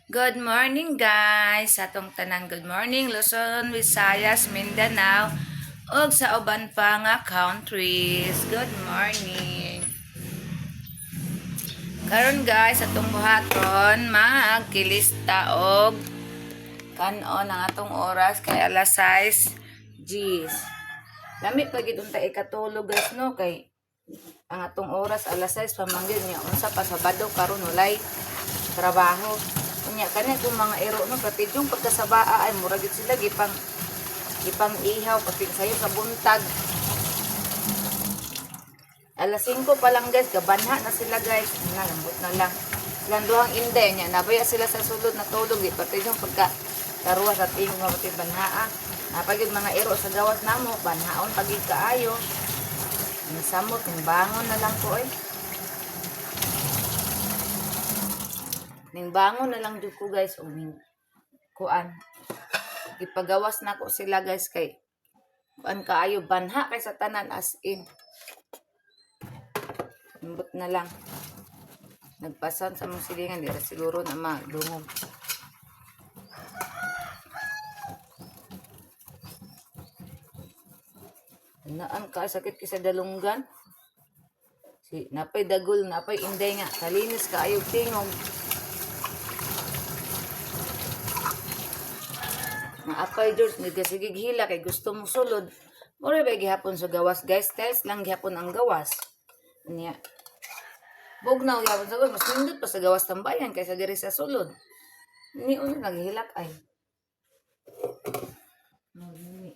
Good morning, guys! Sa atong tanan, good morning Luzon, Visayas, Mindanao ug sa uban pa nga countries. Good morning. Karon guys, atong buhaton magkilista og kanon ang atong oras kay alas 6 Gs. Lami pa gid unta ikatulog, guys, no, kay ang atong oras alas 6 pa man gyud niya, unsa pa, Sabado karon, walay trabaho. Unya kani kung mga iro no, pati yung pagkasabaa ay mura gid sila gipang gipang ihaw pati sayo sa buntag. Alas 5 pa lang, guys, gabanha na sila, guys. Na, lambot na lang. Silang duhang inday niya, nabaya sila sa sulod na tulog di pati yung pagka karuwa sa tingog nga pati banhaa. Napagid mga iro sa gawas namo, banhaon pagid kaayo. Ang samot, ning bangon na lang ko eh. Ning bangon na lang jud ko, guys, o ning kuan. Ipagawas na ko sila, guys, kay kuan kaayo, banha kay sa tanan, as in. Lambot na lang. Nagpasan sa mong silingan, di ra siguro na madungog. Naan ka, sakit kay sa dalunggan. Si napay dagol, napay inday nga kalinis kaayo tingog. Naapay George, nagasigig hila kay gusto mo sulod. Mura ba gihapon sa gawas, guys? Tiles lang gihapon ang gawas. Niya. Bugnaw gihapon sa gawas, mas nindot pa sa gawas tambayan kaysa diri sa sulod. Ni una naghilak ay. No, ni.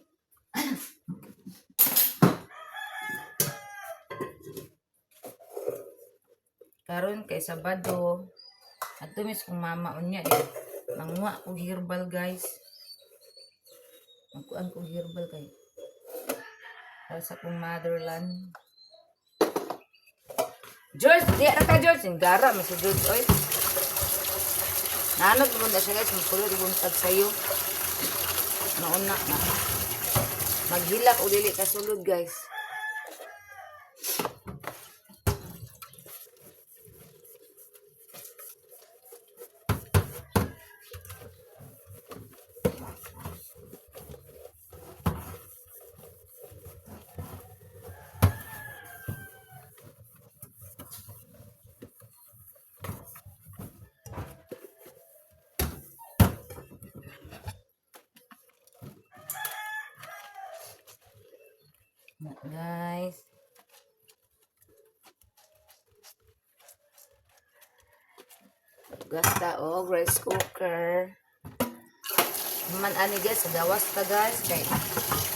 Karon kay Sabado, adto mis kong mama unya eh. Manguha og herbal, guys. Magkuan kog herbal kay para sa kong motherland. George, di na ka, George. Yung gara, may si George, oy. Naanod mo na siya, guys. Magkulod buntag sa'yo. Nauna na. Maghilak o dili ka sulod, guys. Na, guys. Gasta og rice cooker. Man ani, guys, sa gawas ta, guys, kay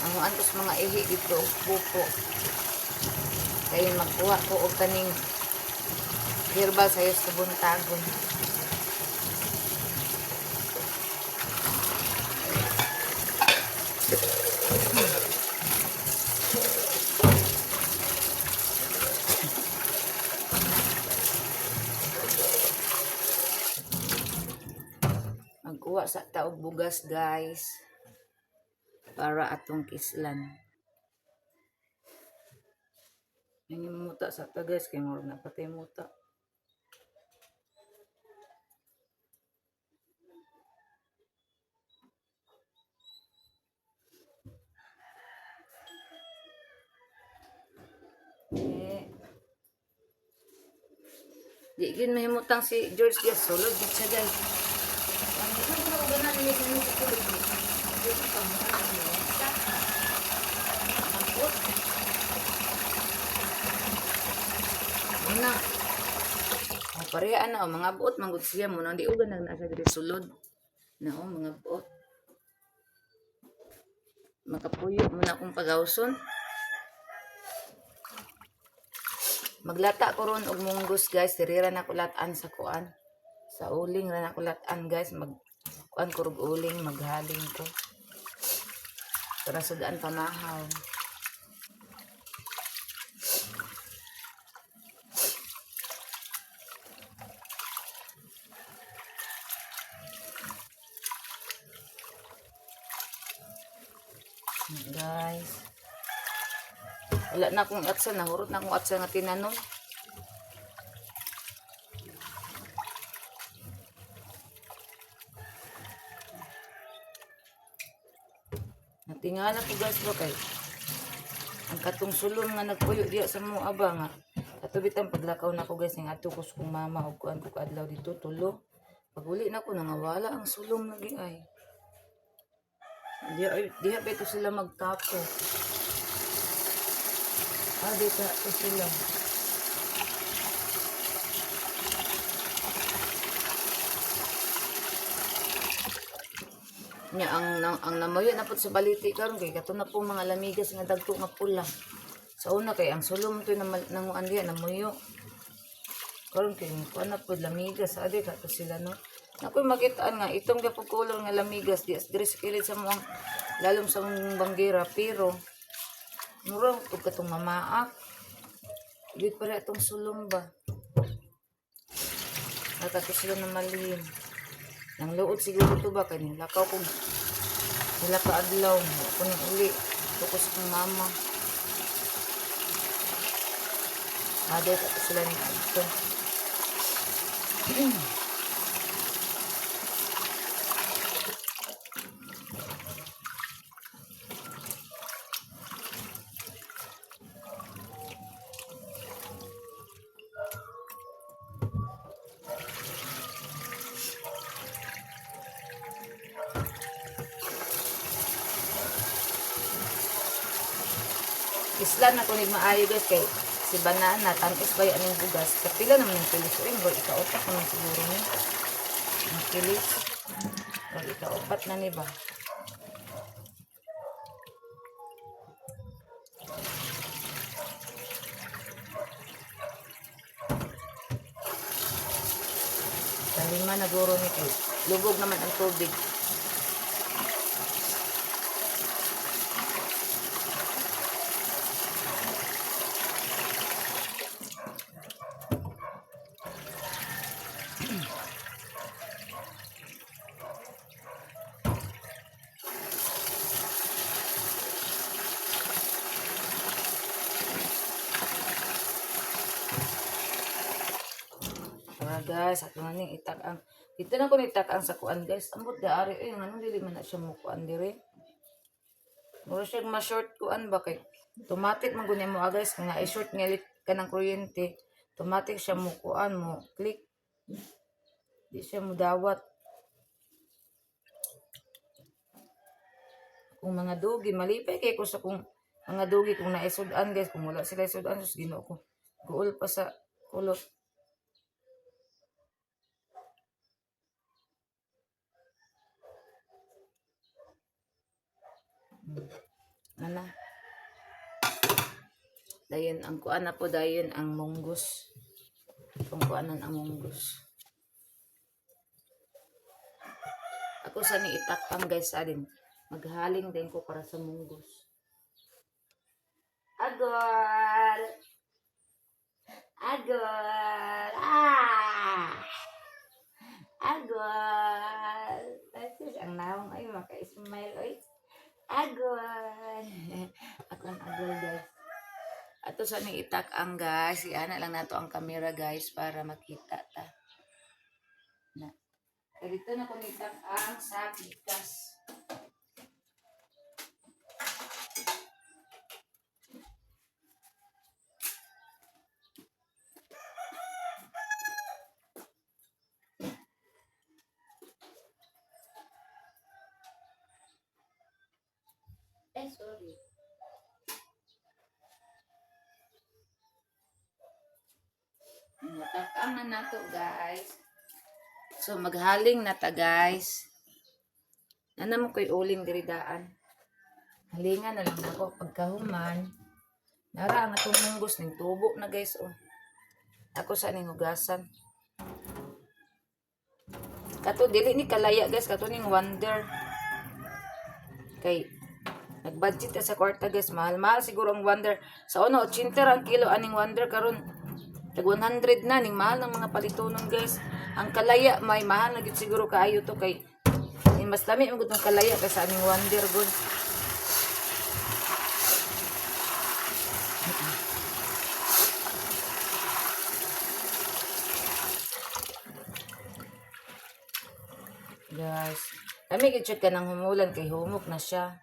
ang antos mga ihi dito og pupo. Kay magkuha ko og kaning herbal sayo sa buntagon. Magkuha sa taog bugas, guys, para atong kislan. Ang muta sa ta, guys, kay murag na patay muta. Eh, di gid mahimutang si George, guys, sulod gid siya, guys. Ang gusto ko na ganan ni sa sulod. Dito pa mo na. Una. O pareha na o mga buot manggod siya mo nang di ugan nag nasa diri sulod. Na o mga buot. Makapuyo mo na akong pagawson. Maglata ko ron og munggos, guys, diri ra na ko latan sa kuan. Sa uling ra na ko latan, guys, mag kuan ko rog uling, maghaling ko. Para sa daan pamahaw. Guys. Wala na akong atsa, nahurot na akong atsa nga tinanom. Tingala ko, guys, ba kay ang katong sulong nga nagpuyo diya sa mo aba nga kato bitang paglakaw nako, guys, ning adto ko sa kong mama og kuan ko kaadlaw dito tulo. Pag uli nako, nangawala ang sulong lagi ay. Diha ay diha ba ito sila magtapo? Ah, dito ito sila. Nya ang namoyo na pud sa baliti karon kay kato na po mga lamigas nga dagko nga pula. Sa una kay ang sulong to na nanguan diha namuyo. Karon kay kuan na pud lamigas ade kato sila, no. Nakoy makitaan nga itong gyapon color nga lamigas di diri sa kilid sa mong lalom sa mong banggira, pero mura tug katong mamaak. Gid pare atong sulong ba. Nakato sila na malin. Nang luod siguro to ba kay lakaw kong wala pa adlaw ako nang uli. Ito ko sa kong mama. Ade kato sila ni adto. Isla na kunig maayo, guys, kay si banana tamis ba yan bugas. Kapila naman yung kilis eh, murag ikaupat naman siguro ni. Ang kilis. Murag ikaupat na ni ba. Kalima na guro ni kay lubog naman ang tubig. Tara, guys, ato na ning itak-ang. Dito na ko itak-ang sa kuan, guys. Ambot da ari eh nganong dili man na siya mo kuan dire. Mura siya ma-short kuan ba kay automatic man gud mo, ah, guys, kung na-short nga kanang kuryente, automatic siya mo kuan, mo click. Di siya mo dawat. Kung mga dugi, malipay kay ko sa kung mga dugi kung naisud-an, guys, kung wala sila isud-an, sus Ginoo ko. Guol pa sa kulot. Ana. Dayon ang kuan na po, dayon ang munggus. Kung kuanan ang munggus. Ako sa ni itakpang, guys, sa din. Maghaling din ko para sa munggus. Agol! Agol! Ah! Agol! Ay, ang nawong ay maka-smile oy. Agol! Ako ang agol, guys. Ato sa ning itak-ang, guys. Iana lang nato ang camera, guys, para makita ta. Na. Dito na ko itak-ang sa pikas. Eh, sorry. Natakang na nato, guys. So, maghaling na ta, guys. Nana mo ko'y uling diri daan. Halingan na lang ako pagkahuman. Nara ang atong munggos ning tubo na, guys, oh. Ako sa ning hugasan. Kato dili ni kalaya, guys, kato ning wonder. Kay nagbudget ta sa kwarta, guys, mahal-mahal siguro ang wonder. Sa una 80 ra ang kilo aning wonder, karon tag 100 na ning mahal ng mga palitonon, guys. Ang kalaya may mahal na gyud siguro kaayo to kay eh, mas lami man gud tong kalaya kaysa aning wonder gud. Guys, lami gyud siya kanang humulan kay humok na siya.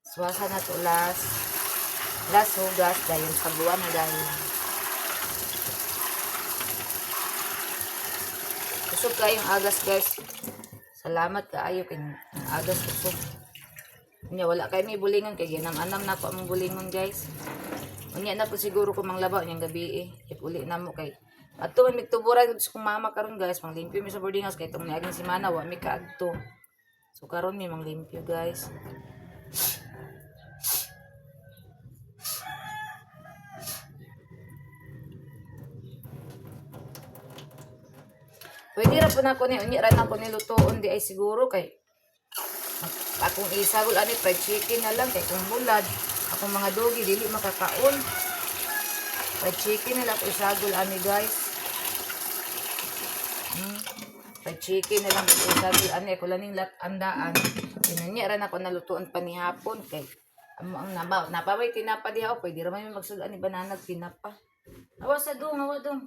Suwasa na to last. Last hugas dayon sa buwan na dayon. Kusog kayong agas, guys. Salamat kaayo kay ang agas kusog. Unya wala kay may bulingon kay ginam-anam na ko among bulingon, guys. Unya na po siguro ko manglaba unyang gabi eh. If uli na mo kay adto man migtuburan sa kong mama karon, guys, manglimpyo mi sa boarding house kay tong niaging semana wa mi kaadto. So karon mi manglimpyo, guys. Pwede ra po na ko ni unya ra na ko ni lutoon di ay siguro kay akong isagol ani fried chicken na lang kay kung bulad akong mga dogi dili makakaon. Fried chicken na lang ako isagol ani, guys. Fried chicken na lang ako isagol ani ako laning lat andaan. Kinunya ra na ako nalutoon pa ni hapon kay amo ang naba napabay tinapa diha o pwede ra man magsud ani banana tinapa. Awa sa dong, awa dong.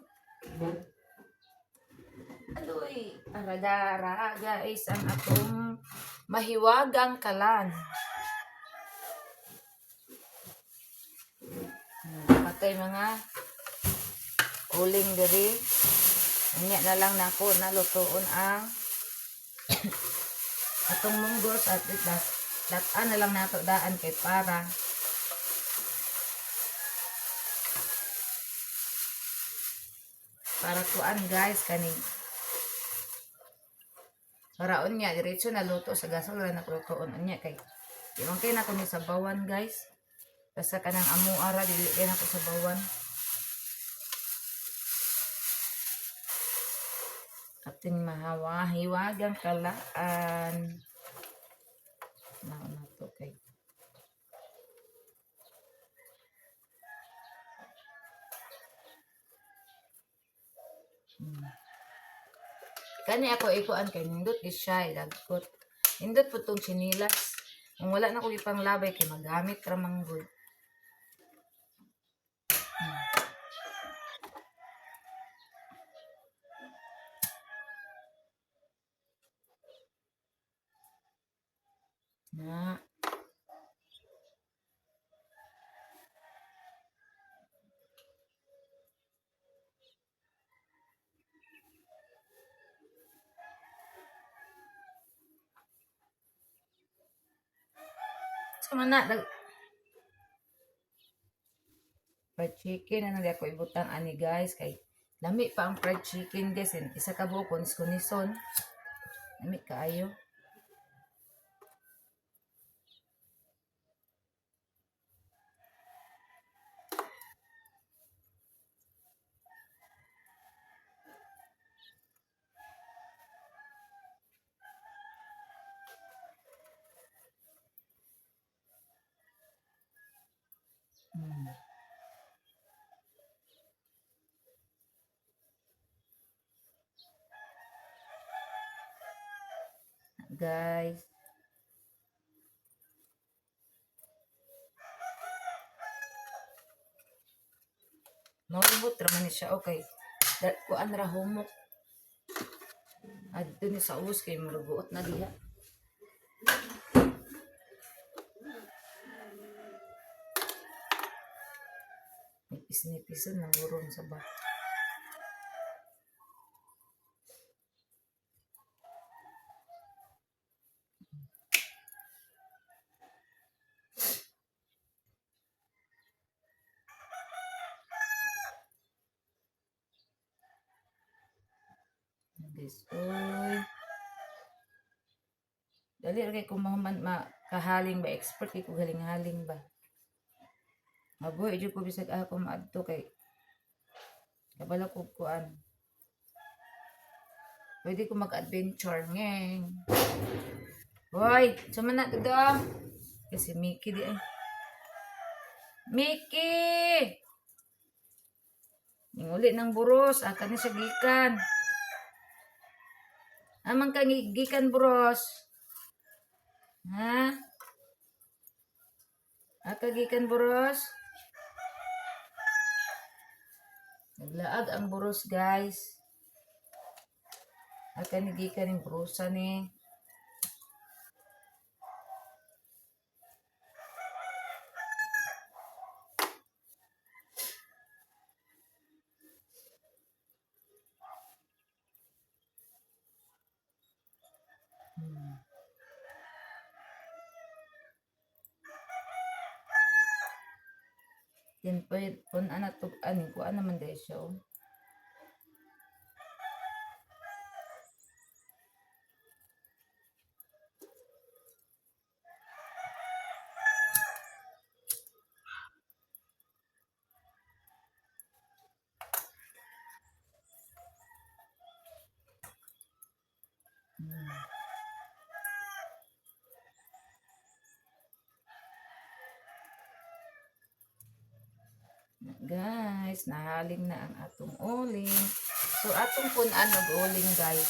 Aloy, aragara guys ang atong mahiwagang kalan. Patay mga uling diri. Unya na lang nako nalutoon ang atong munggos at itlas. Latan na lang nato daan kay para kuan, guys, kani para unya diretso na luto sa gasol ra na lutoon unya kay di man kay nako ni sabawan, guys. Basta kanang amo ara dili kay nako sabawan. Ating mahawa hiwagang kalaan na na to kay Kani ako ikuan kay nindot di siya dagkot. Nindot po tong chinilas. Kung wala na ko ipanglabay kay magamit ra manggod. Na. Sama na dag fried chicken ano di ako ibutang ani, guys, kay lami pa ang fried chicken, guys, and isa ka buok kunis kunison. Lami kaayo. Guys. Maubot ra man ni siya okay. Da, kuan ra humok. Adto ni sa ubos kay murugot na diha. Nipis-nipison ng burong sa ba. Guys, oy. Dali ra kay kung mahuman makahaling ba, expert kay ko haling-haling ba. Mabuhi jud ko bisag ako maadto kay kabalo ko kuan. Pwede ko mag-adventure ngeng. Hoy, sama na to. Kasi Mickey di ay. Mickey! Ning ng buros, aka ni siya gikan. Amang ka gikan buros. Ha? Aka gikan buros? Naglaag ang buros, guys. Aka ni gikan yung burosa ni. Then pwede pun ana to aning kuan naman dahil siya, oh. Guys, nahaling na ang atong uling. So atong punan og uling, guys.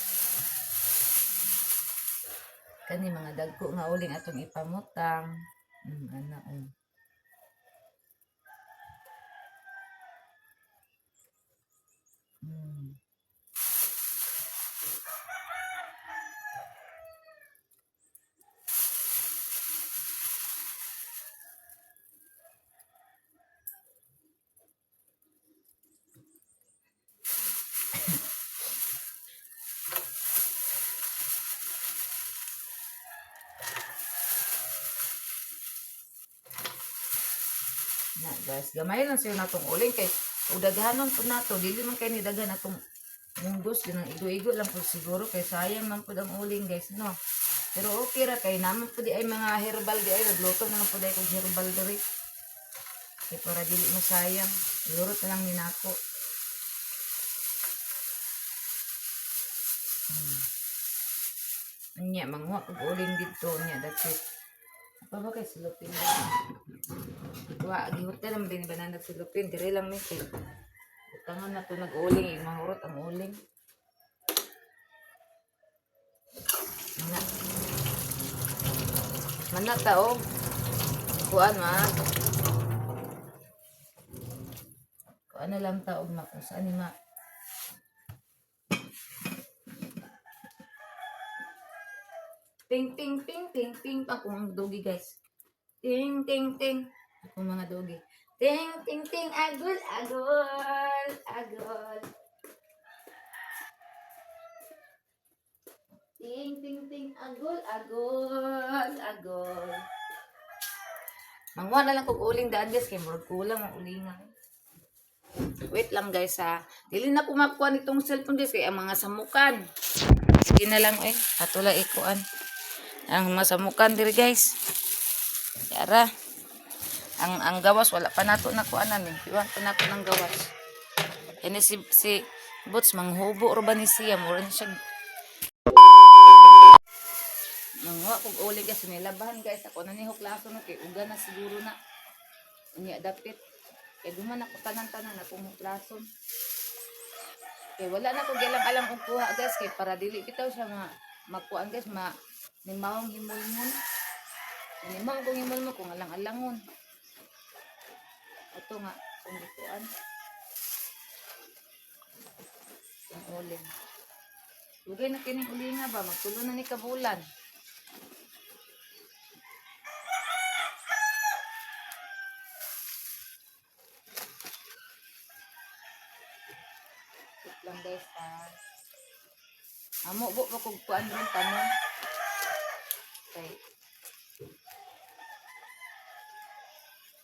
Kani mga dagko nga uling atong ipamutang. Ana oh. Na guys, gamay lang siya natong uling kay udaghanon po nato, dili man kay ni daghan atong munggos din ang igo-igo lang po siguro kay sayang man pud ang uling, guys, no. Pero okay ra kay naman pud di ay mga herbal di ay nagluto na lang pud ay kog herbal diri. Kay para dili masayang, ilurot na lang ni nako. Anya manguha kog uling didto nya, that's it. Pa ba kay silupin? Wa gihotel ang din banana silupin diri lang ni kay butangan na to nag-uling eh, mahurot ang uling. Mana. Mana ta oh. Kuan ma. Kuan na lang ta og ma kung saan ni ma. Ting ting ting ting ting pa kung ang doggy, guys. Ting ting ting. Ako mga doggy. Ting ting ting, agol agol agol. Ting ting ting, agol agol agol. Manguha na lang kog uling daan, guys, kay murag kulang ang ulingan. Wait lang, guys, ha. Dili na ko makuha nitong cellphone, guys, kay ang mga samukan. Sige na lang eh. Ato lang ikuan. Ang mga samukan diri, guys. Yara. Ang gawas wala pa nato na kuanan eh. Iwan pa nato ng gawas. Kani si Boots manghubo ra ba ni siya, mura ni siya. Manguha kog uli, guys, nilabahan, guys. Ako na ni huklason no kay uga na siguro na. Unya dapit. Kay guman ako tanan-tanan akong huklason. Kay wala na ko gialang-alang og kuha, guys, kay para dili bitaw siya ma makuan, guys, ma ni maong himulmon. Ni maong kong himulmon kung alang-alangon. Ato nga kung gikuan. Ang uling. Dugay na kining ulinga ba magtulo na ni kabulan. Wait lang, guys, ha. Amo bo pa kog kuan ron tanon. Kay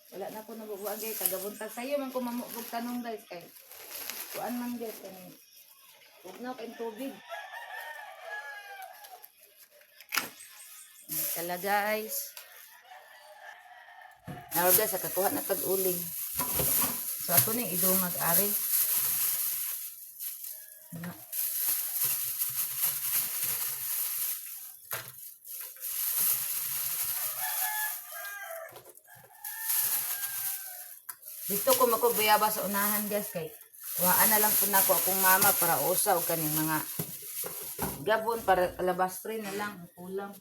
wala na ko nabubuan, guys. Tagabuntag sayo man ko mamukog tanong, guys, kay kuan man, guys, kani. Huwag na kayong tubig. Kala, guys. Now guys, nakakuha na tag uling. So ato ning idungag ari. Na. Dito ko makugbayaba sa unahan, guys, kay waan na lang po nako akong mama para usa og kaning mga gabon para alabastre na lang ang kulang.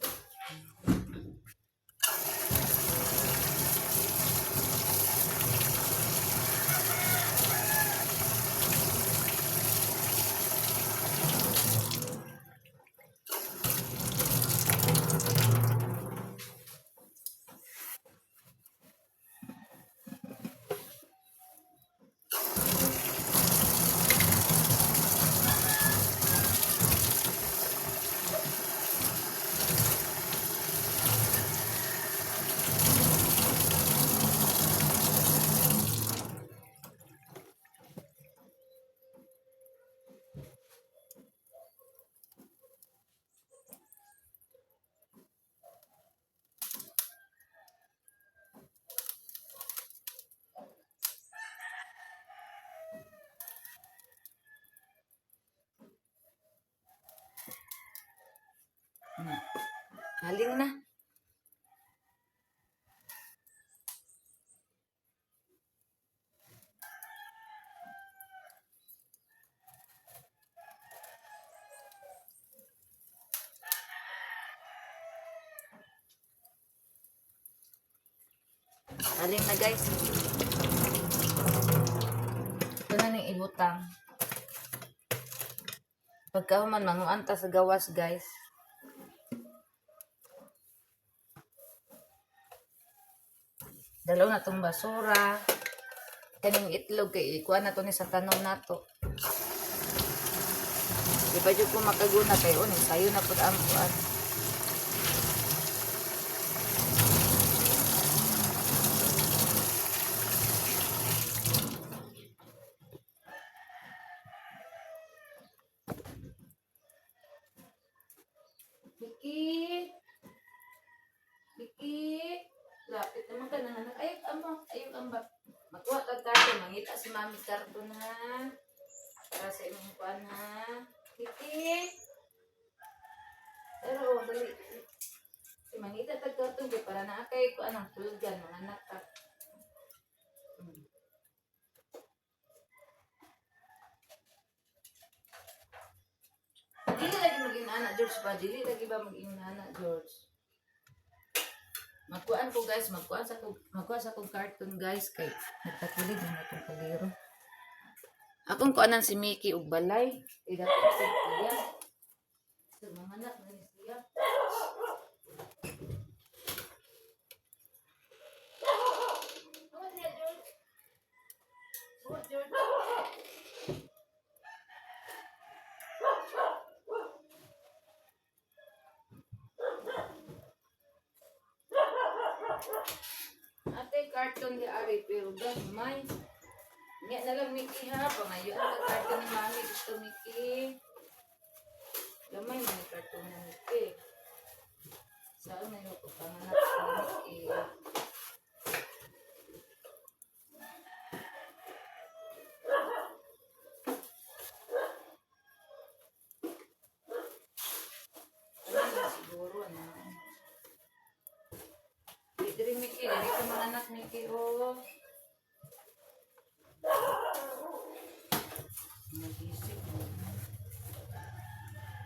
Haling na. Haling na, guys. Ito na ning ibutang. Pagkahuman, manguan ta sa gawas, guys. Dalaw na tong basura. Kaning itlog kay ikuha na to ni sa tanom nato. Di pa jud ko makaguna kay uni sayo na pud ang kuan. Miki! Miki! Lapit naman ka na, anak. Ay, amo. Ayun ang ba. Magkuha ka karton. Mangita si mami karton ha. Para sa imong kuan ha. Miki! Pero oh, dali. Si mangita tag karton kay para naa kay kuan ang tulugan mga anak ka. Dili lagi maging anak, George, ba? Dili lagi ba maging anak, George? Magkuan ko, guys, magkuan sa kong cartoon, guys, kay nagtakulid na itong kaliro. Akong kuanan si Mickey og balay. Idapit sa iya. Sa mga anak na ni siya. Ano siya, George? Oh, George. Ate, cartoon di ari pero gamay. Nya na lang, Mickey, ha, pangayo ang cartoon ni Mami gusto, Mickey. Gamay man yung cartoon na Mickey. Saan na yung panganak ni Mickey? Ano na siguro na. Di diri, Mickey, diri ka mga anak, Mickey, oh. Nagisip mo.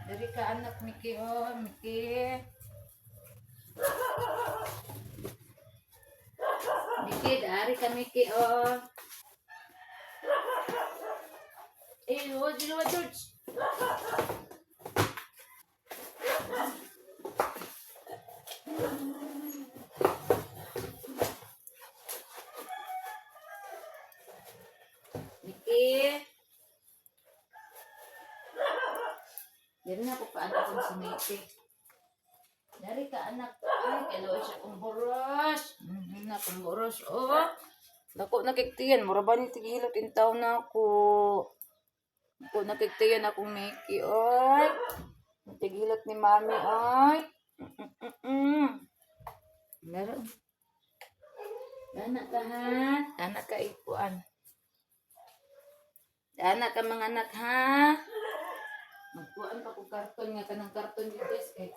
Diri ka anak, Mickey, oh, Mickey. Mickey, dari ka, Mickey, oh. Eh, oh, dili wa, George. Mickey. Diri na ko paano kung si Mickey. Dari ka anak. Ay, kailangan siya kong boros. Na kong boros. Oh. Dako nakiktiyan. Mura ba ni tigilot intaw na ako. Dako nakiktiyan akong Mickey. Oy. Tigilot ni Mami. Oy. Meron. Dana ka ha. Dana ka ikuan. Dana ka mga anak ha. Magkuan pa ko karton nga kanang karton di guys kay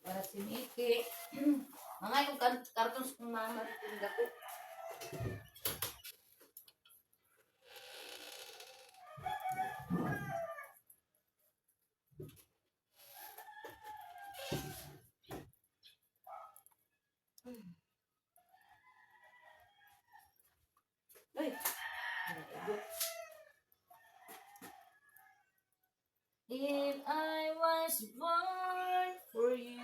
para si Mickey. Mga yung karton sa kong mama rin dako. Ay, naigo. If I was born for you.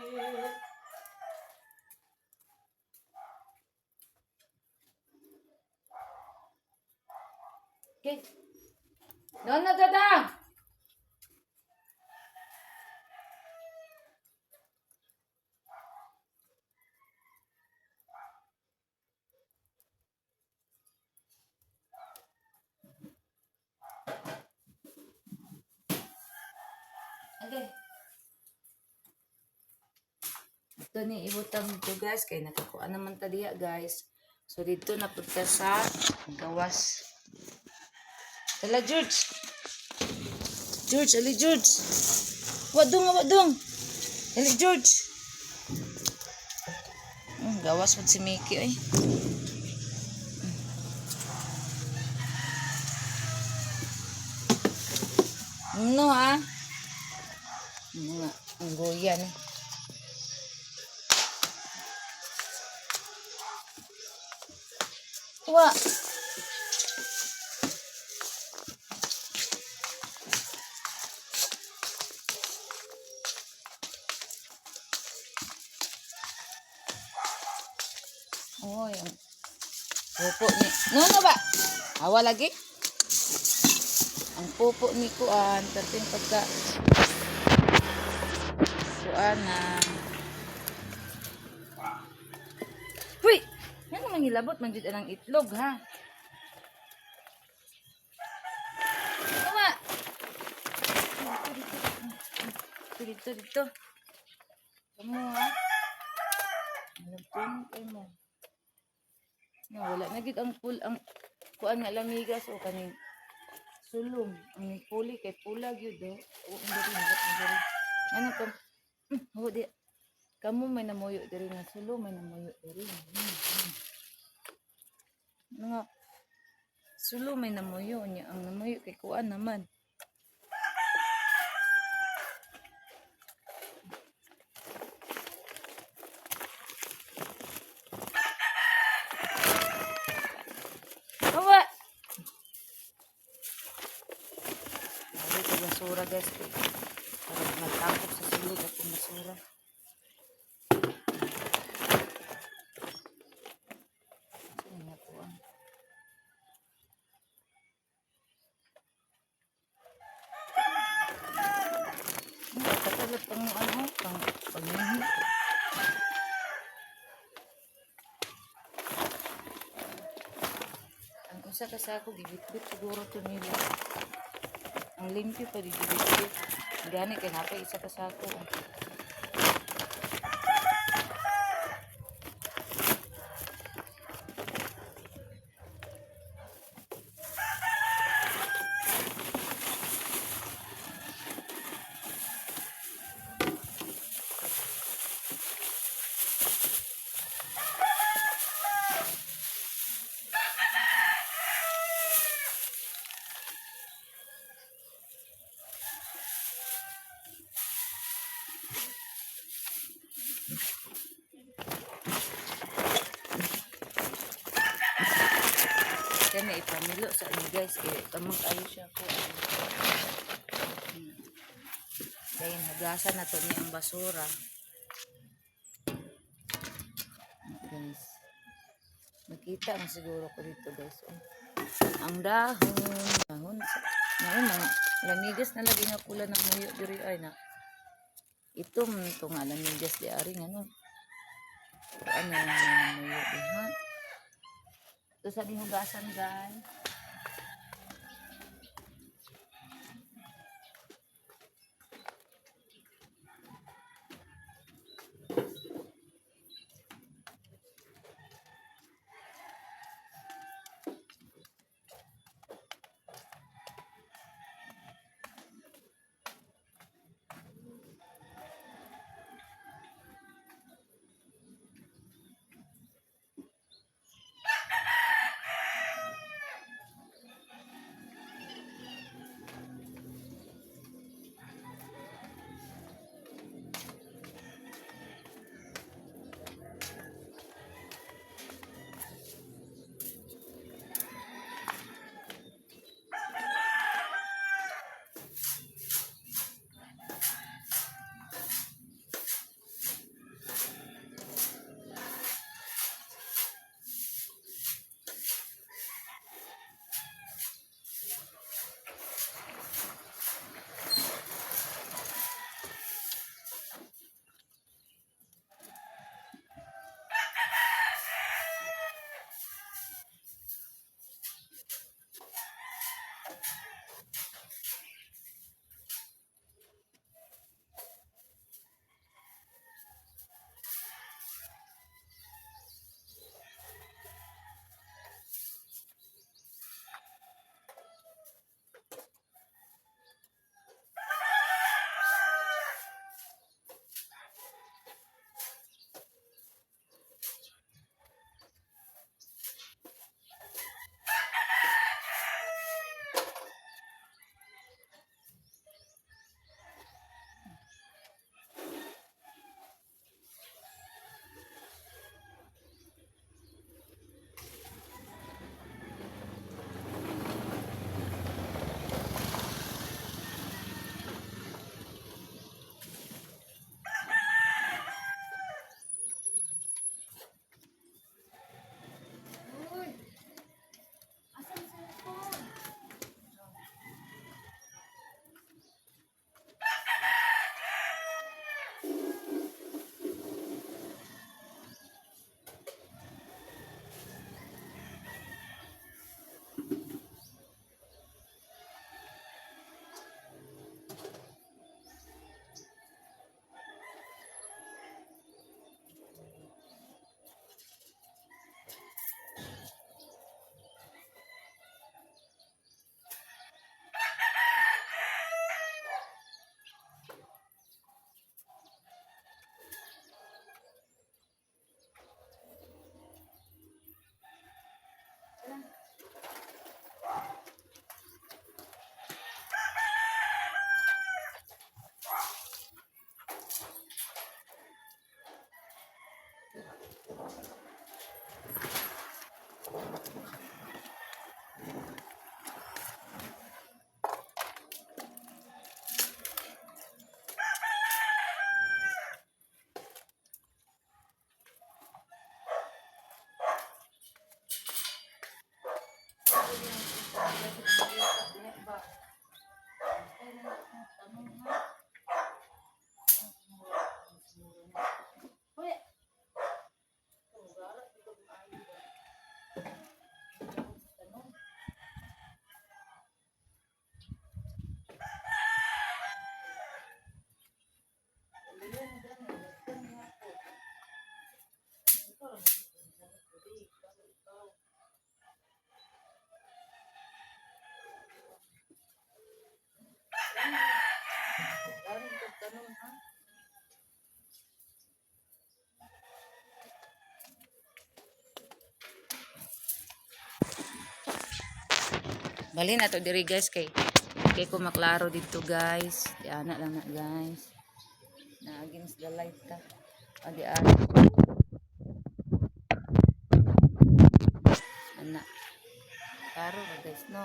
Okay. No, no, dada. Okay. Ito ni ibutang dito, guys, kay nakakuha naman ta diha, guys. So dito na pud ta sa gawas. Tala, George. George, ali George. Wadong, wadong. Ali George. Gawas pod si Mickey oy. No ha. Mga ang goya ni. Wa. Oy, ang pupo ni. No, no ba? Awa lagi. Ang pupo ni kuan, perting pagka kuan na. Huy! Yan naman hilabot man jud anang itlog ha. Tama. Dito, dito, dito. Kamu ha. Alam ko mo. Na wala na gid ang pul ang kuan nga lamigas o kaning sulong ang puli kay pula gyud oh. O ang diri ang diri. Ano ko? Ho di. Kamo may namuyo diri nga sulong may namuyo diri. Nga sulong may namuyo niya ang namuyo kay kuan naman. Awa. Sabi ko basura, guys, kay para magtakop sa sulod at basura. Saan nga po ang katulad pang ano, pang pagmihi. Ang usa ka sako gibitbit siguro to nila. Ang limpyo pa di gibitbit. Gani kay napay isa ka sako. Kani ipamilo sa inyo, guys, kay tamang kayo siya ko. Dayon hugasan na to ni ang basura. Guys. Nakita mo siguro ko dito, guys. Oh. Ang dahon, dahon. Naon mga lamigas na lagi nga pula ng muyo diri ay na. Itom to nga lamigas di ari nga no. Ano ang muyo di ha? Ito sa dihugasan, guys. Bali na to diri, guys, kay kay ko maklaro dito, guys. Di ana lang na, guys. Na against the light ta. Ah, di ana. Ana. Klaro ra, guys, no.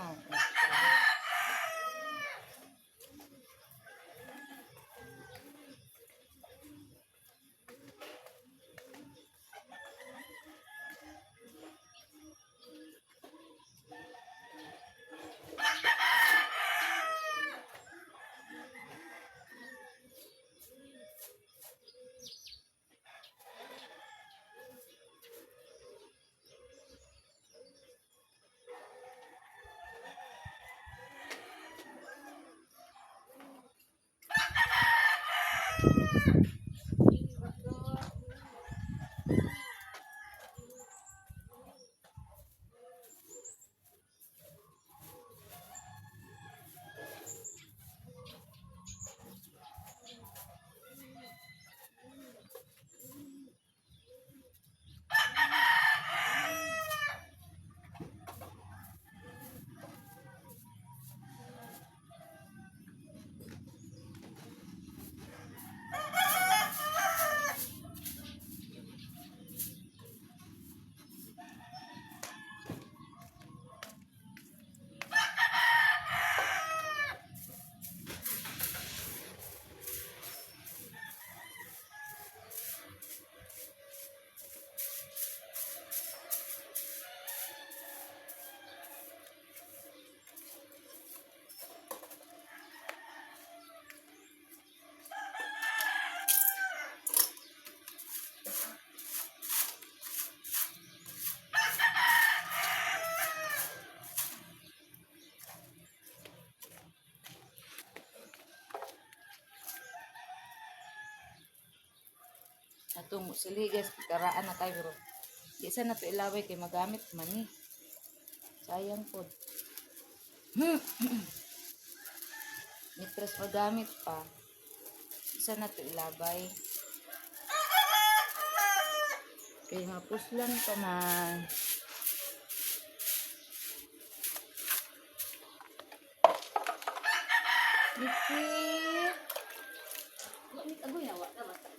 Atong sili, guys, karaan na tayo pero di sa nato ilaway kay magamit man ni. Sayang pod. Mitras magamit pa. Isa na to ilabay. Kay mapuslan pa man. Niki. Wa ni kagoy wa ka basta.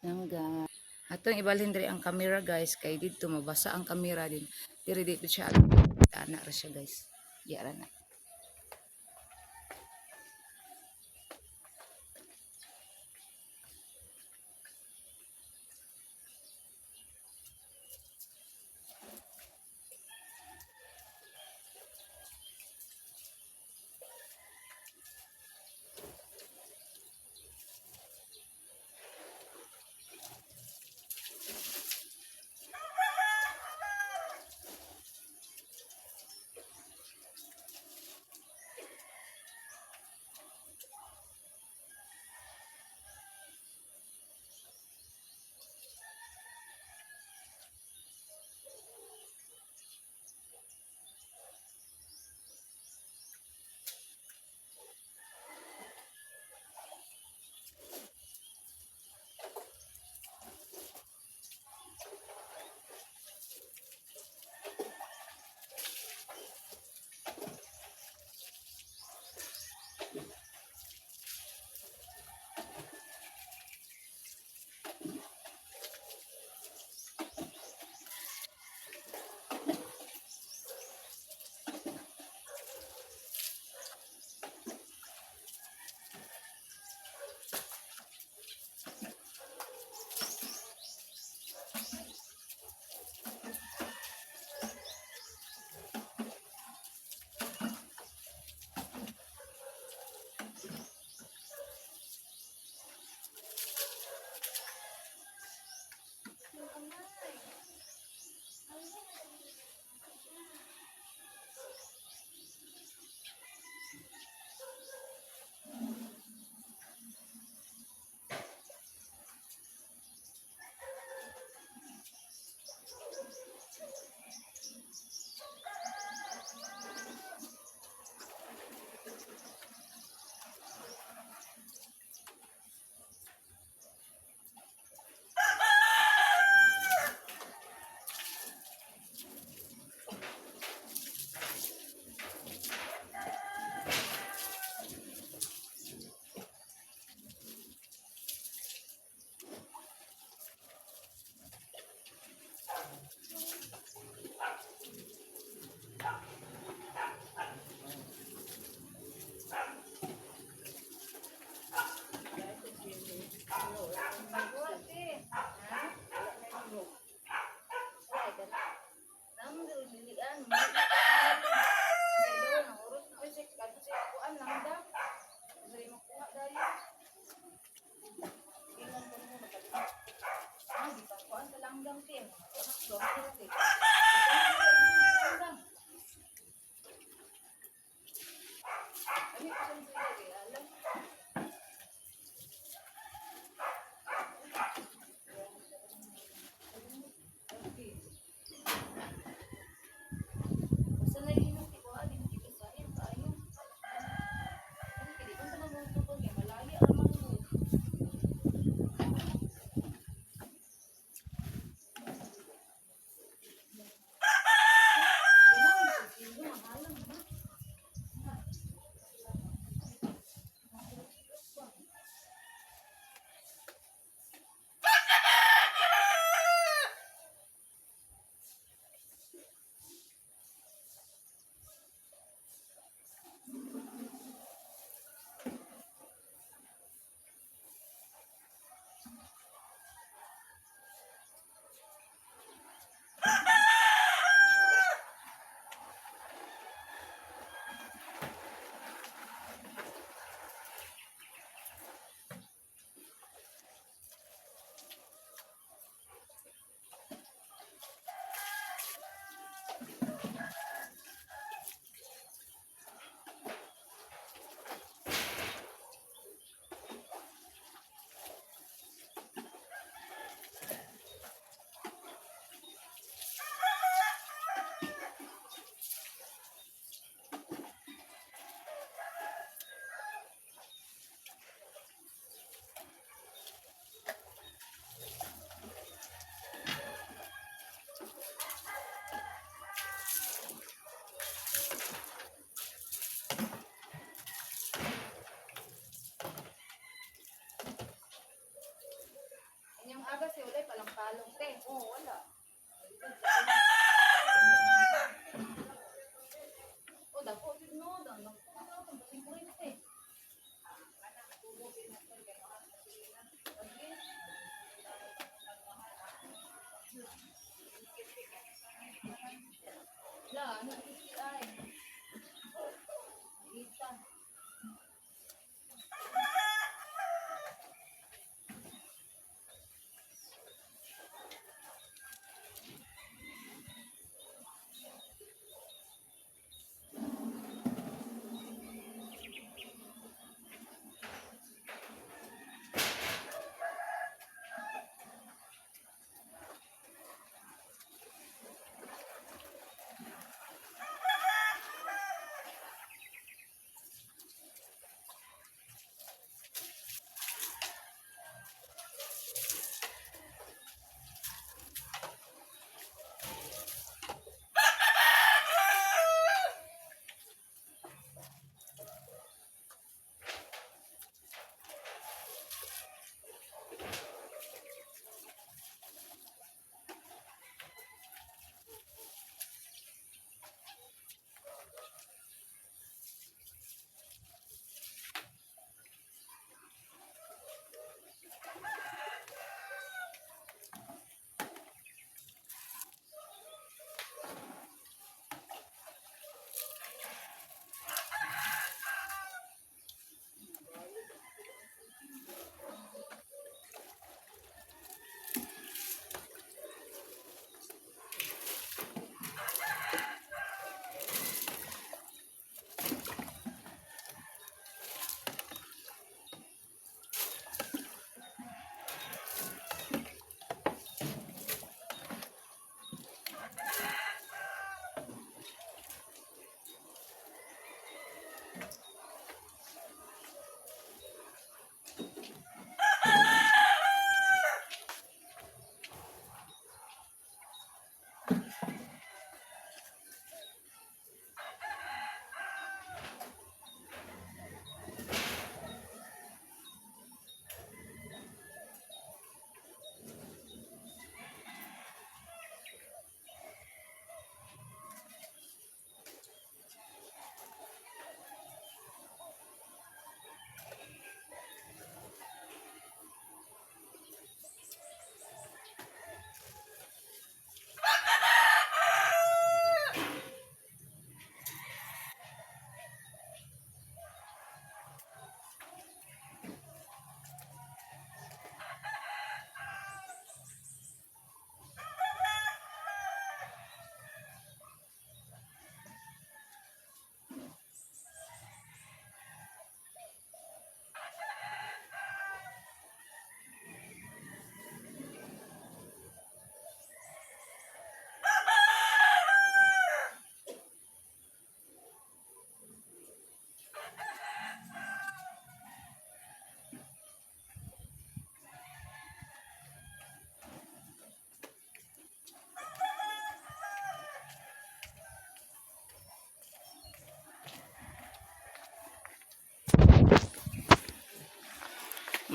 Nangga. Atong ibalhin diri ang camera, guys, kay didto mabasa ang camera din. Diri dito siya ana ra siya, guys. Diya ra na. La, ano si ay. Kita.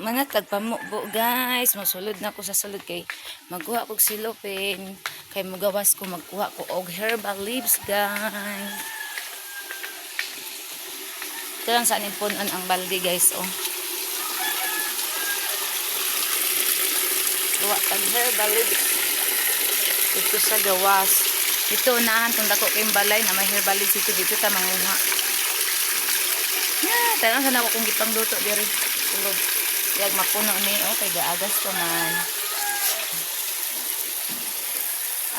Manatag pamubo, guys. Mosulod na ko sa sulod kay magkuha kog silupin. Kay mugawas ko, magkuha ko og herbal leaves, guys. Ito lang sa aning punon ang balde, guys, oh. Kuha tag herbal leaves. Dito sa gawas. Dito unahan tong dako kayong balay na may herbal leaves dito, dito ta manguha. Yeah, tanong sana ako kung gipangluto diri. Sulod. Yag mapuno ni, oh, kay gaagas pa man.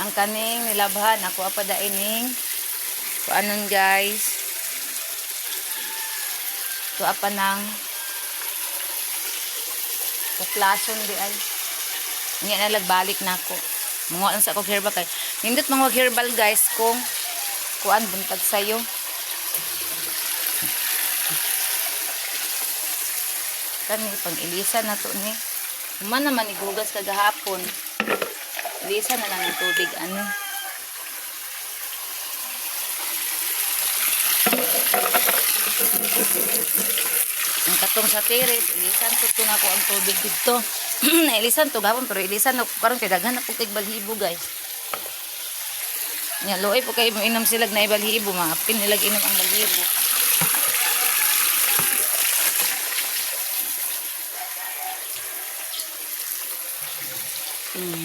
Ang kaning nilabhan ako pa daining kuanon, guys. Tuwa pa ng puklason di ay. Nga na lagbalik na ako. Manguha lang sa akong herbal kay. Nindot manguha herbal, guys, kung kuan buntag sayo. Kani pang ilisa na to ni. Human naman igugas kagahapon. Ilisa na lang ang tubig ano. Ang katong sa tiris, ilisan ko to na ko ang tubig dito. Nailisan to gapon pero ilisan na ko karon kay daghan na pud kay balhibo, guys. Nya luoy po kay mo inom silag na balhibo, maapin nilag inom ang balhibo.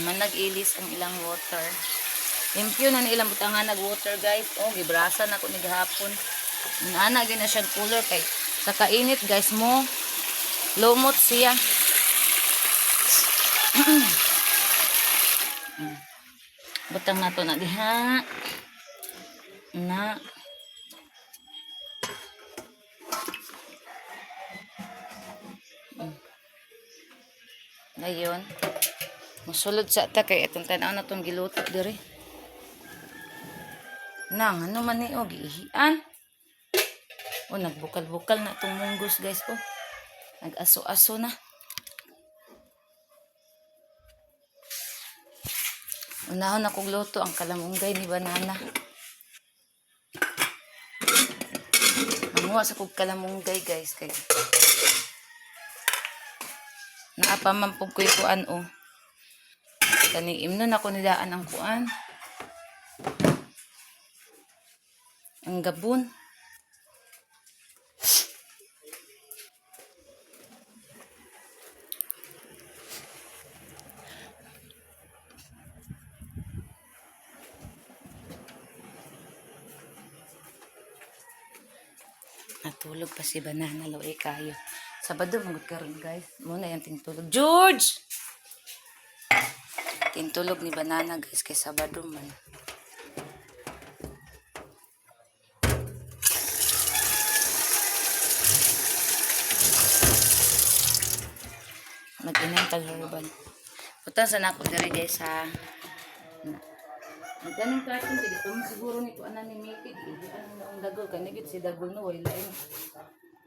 Manag-ilis ang ilang water. Limpyo na ni ilang butangan nag water, guys. Oh, gibrasa na ko ni gahapon. Ana gyud na siya cooler kay sa kainit, guys, mo lumot siya. Butang na to na diha. Na. Ngayon, musulod sa ta kay itong tanaw na itong giluto diri. Nang, ano man ni o, giihian. O, nagbukal-bukal na itong munggos, guys, o. Nag-aso-aso na. Unahon akong luto ang kalamunggay ni banana. Manguha sa kog kalamunggay, guys, kay naa pa man pud ko'y kuan o. Kani imnon ako nidaan ang kuan. Ang gabon. Natulog pa si Banana, loy kayo. Sabado magud karon, guys. Muna yung tingtulog. George! Tintulog ni Banana, guys, kay Sabado man. Mag-inom tag herbal. Putan sa nako diri, guys, ha. Na. Ang ganong karton kay di pa man siguro ni kuan ni Mickey, di ano na ang dagol kay nigit si dagol no way lain.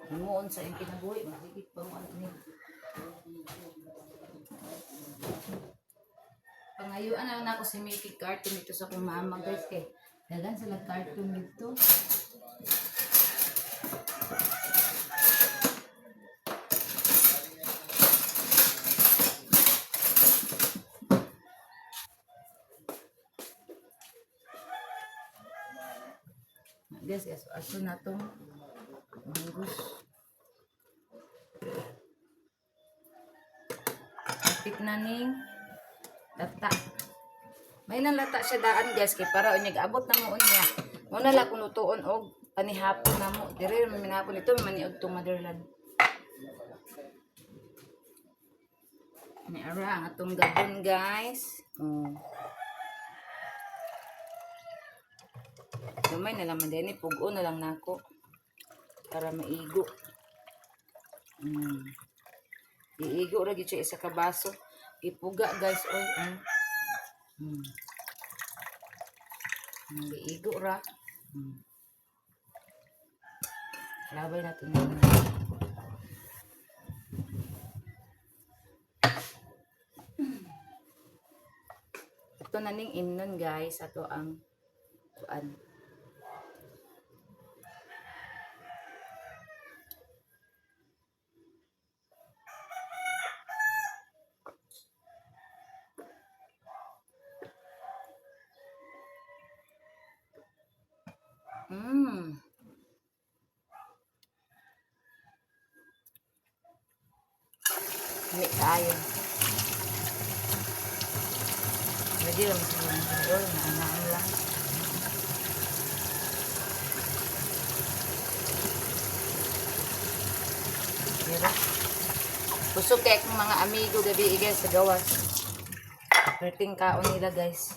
Himuon sa iyang kinabuhi, masigit pa mo ano ni. Pangayuan na lang ako si Mickey cartoon dito sa akong mama, guys, kay dagan sila cartoon dito. Guys, aso aso na tong manggus. Kapit na ning lata. May nang lata siya daan, guys, kay para unyag abot na mo unya. Muna lang kung lutuon og panihapon na mo. Dire man minahapon ito maniud tong motherland. Ni ara ang atong gabon, guys. Oh. Gamay na lang man din, pugo na lang nako para maigo. Iigo ra gyud siya isa ka baso. Ipuga, guys, oy. Iigo ra. Labay natin na. Ito na ning imnon, guys, ato ang kuan. Lami kaayo. Pwede lang siguro siguro naanaan lang. Diba? Busog kay akong mga amigo gabi, guys, sa gawas. Perting kaon nila, guys.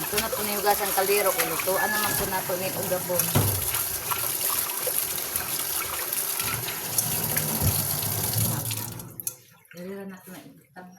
Ito na po na ang kaldero. Kung lutuan naman po nato ni og gabon. Dali na nato na ibutang.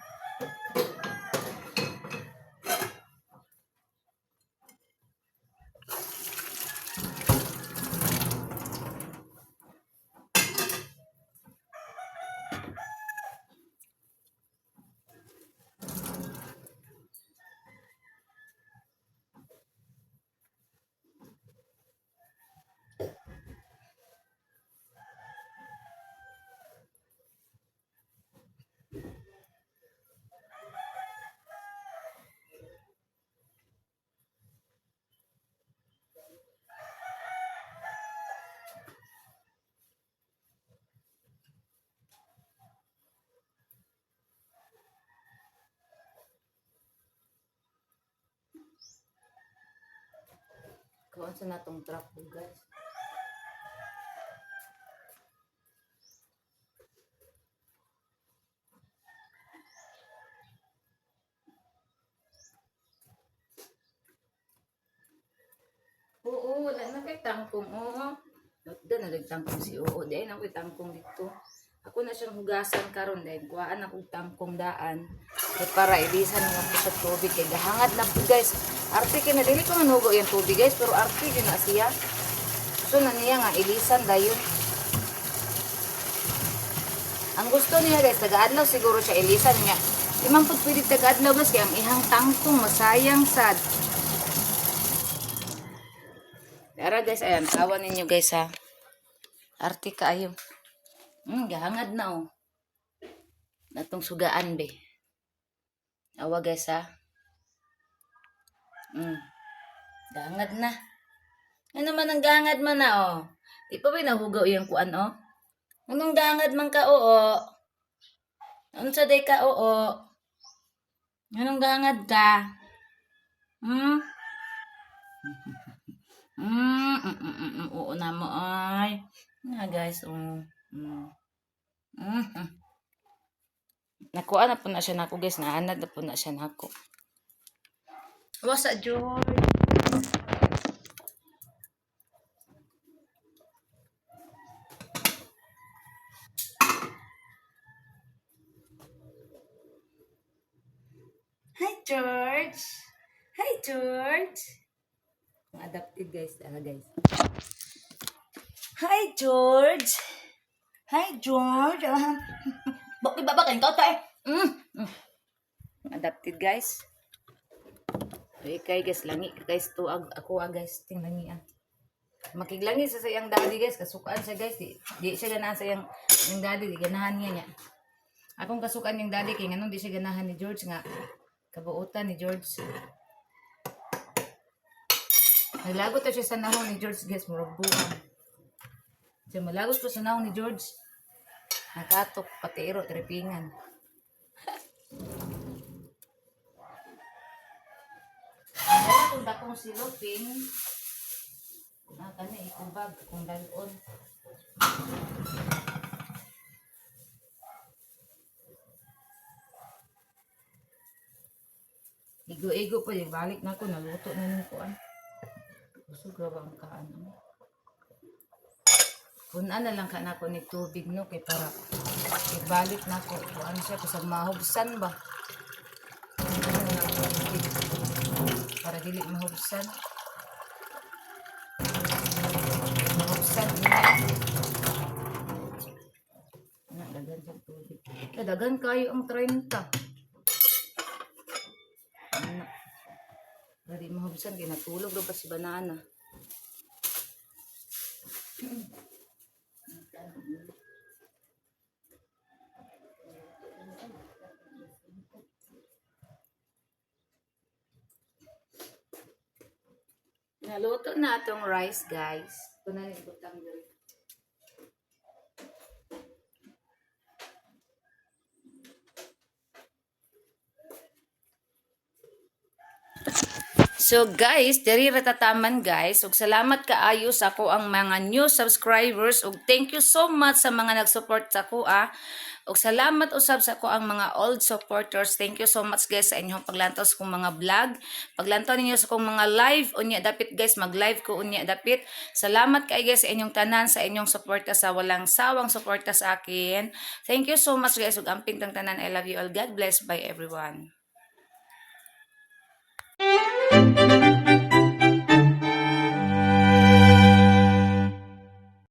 Kuan sa natong truck, guys. Oo, wala na kay tangkong. Oo. Nagda na tangkong si Oo. Dahil na ko'y tangkong dito. Ako na siyang hugasan karon dahil kuhaan akong tangkong daan. Kay para ilisan na ko sa tubig. Kay gahangad na po, guys. Arte kay na dili ko man hugo yung tubig, guys. Pero arte yun na siya. Gusto na niya nga ilisan dayon. Ang gusto niya, guys, taga-adlaw siguro siya ilisan niya. Di man pud pwede taga-adlaw, guys, kay ang ihang tangkong masayang sad. Tara, guys, ayan, tawa ninyo, guys, ha. Arte kaayo. Gahangad na oh. Natong sugaan be. Awa, guys, ha. Gahangad na. Ano man ang gahangad man na oh. Di pa ba nahugaw yung kuan oh? Anong gahangad man ka oo? Unsa day ka oo? Anong gahangad ka? Hmm? Oo na mo ay. Na, guys, oh. Nakuha na po na siya nako, guys, naanad na po na siya nako. Wasa George. Hi, George. Hi, George. Adopted, guys, ano, guys. Hi, George. Hi, George. Bakit ba ba kayo eh? Adopted, guys. Okay, kay guys, langi ka, guys, tuag ako ah, guys, tingnan niya. Makiglangi sa iyang daddy, guys, kasukaan siya, guys, di siya ganahan sa iyang yung daddy, di ganahan niya niya. Akong kasukan yung daddy kay nganong di siya ganahan ni George nga kabuotan ni George. Naglagot to siya sa nahong ni George, guys, murag buang. Siya malagot ko sa nahong ni George. Nakatok patiro tripingan. Wala kung dakong silupin. Ah, kani ikubag kung dalon. Igo-igo pa, balik na ako, naluto na nung kuan. Busog ra ba ang kaan? Ano? Punan na lang ka na ako ni tubig no kay para ibalik na ako kuan siya kasi mahubsan ba. Punan na lang ako tubig para dili mahubsan. Mahubsan. Ana dagan sa tubig. Eh, dagan kayo ang 30. Ana. Para di mahubsan kay natulog ra ba si banana. Naluto na atong rice, guys. Ito na yung butang diri. So guys, diri ra tataman, guys. Ug salamat kaayo sa ako ang mga new subscribers ug thank you so much sa mga nag-support sa ako ah. Ug salamat usab sa ako ang mga old supporters. Thank you so much, guys, sa inyong paglantaw sa akong mga vlog. Paglantaw ninyo sa akong mga live unya dapit, guys, mag-live ko unya dapit. Salamat kay guys sa inyong tanan, sa inyong suporta, sa walang sawang suporta sa akin. Thank you so much, guys. Ug amping tang tanan. I love you all. God bless. Bye, everyone.